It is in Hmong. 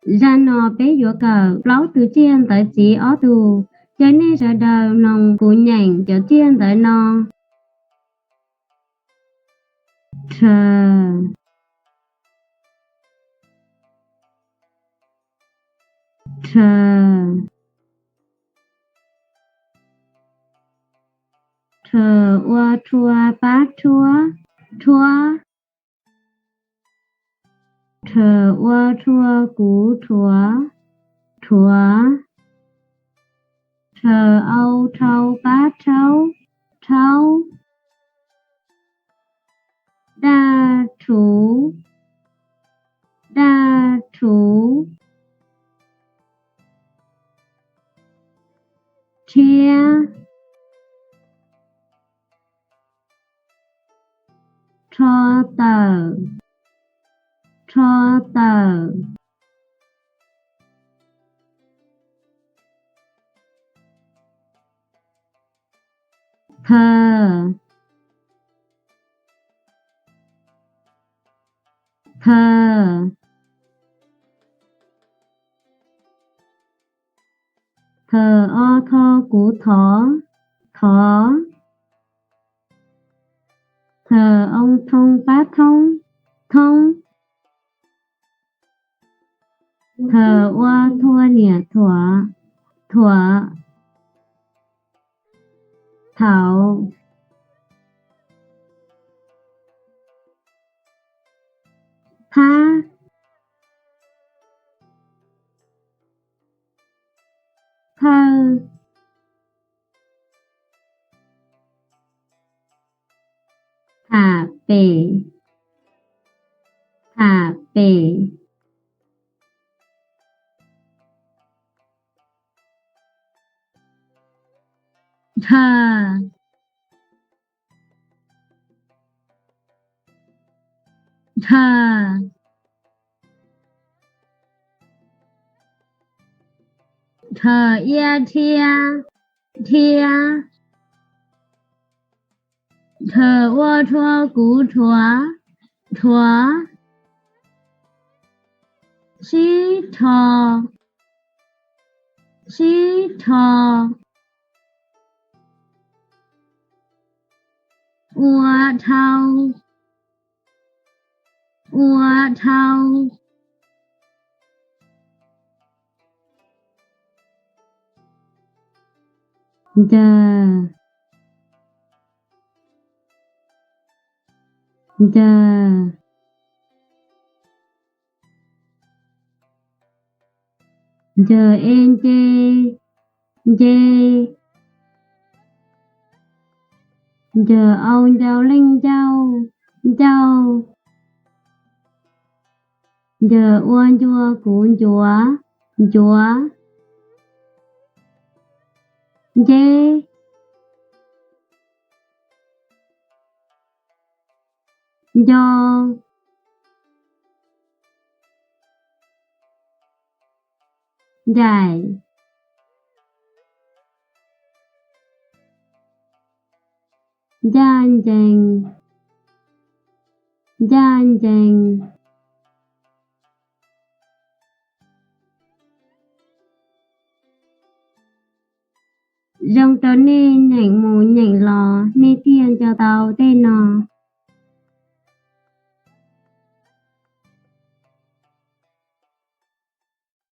Zaj no peb yuav kawm plaub tus tsiaj ntawv txiv ob tug. Caw nej sawv daws mloog kuv nyeem cov tsiaj ntawv no. Rhaw. Rhaw. Rhaw ua rhua pab rhuab, rhuab. Rhaw ua rhua kuv rhuav, rhuav. Rhaw au rhau pab rhaub, rhaub. Daj rhuv, daj rhuv. Rhiab. Rho tawm, rho tawm. Thaw, thaw. Thaw o tho kuv thov, thov. Thaw oo thoo pab thoob, thoob. Thaw ua thua niam thuav, thuav. Thaum. Thab, thawj. Tham pem, tham pem. Nrhaw, nrhaw. Nrhaw ia dhia, dhia. Nrhaw ua rhua kuv rhuav, rhuav. Sib rho, sib rho. Ua dhau, ua dhau. Ncawg, ncawg. Ncawg e nce, nce. Ncawg au ncau leej ncauj, ncauj. Ncawg ua ncua kuv ncuav, ncuav. Nceb, nco, ncaim, ncaj ncees, ncaj ncees. Zoo rau nej nyeem mus nyeem los nej thiaj nco tau tej no.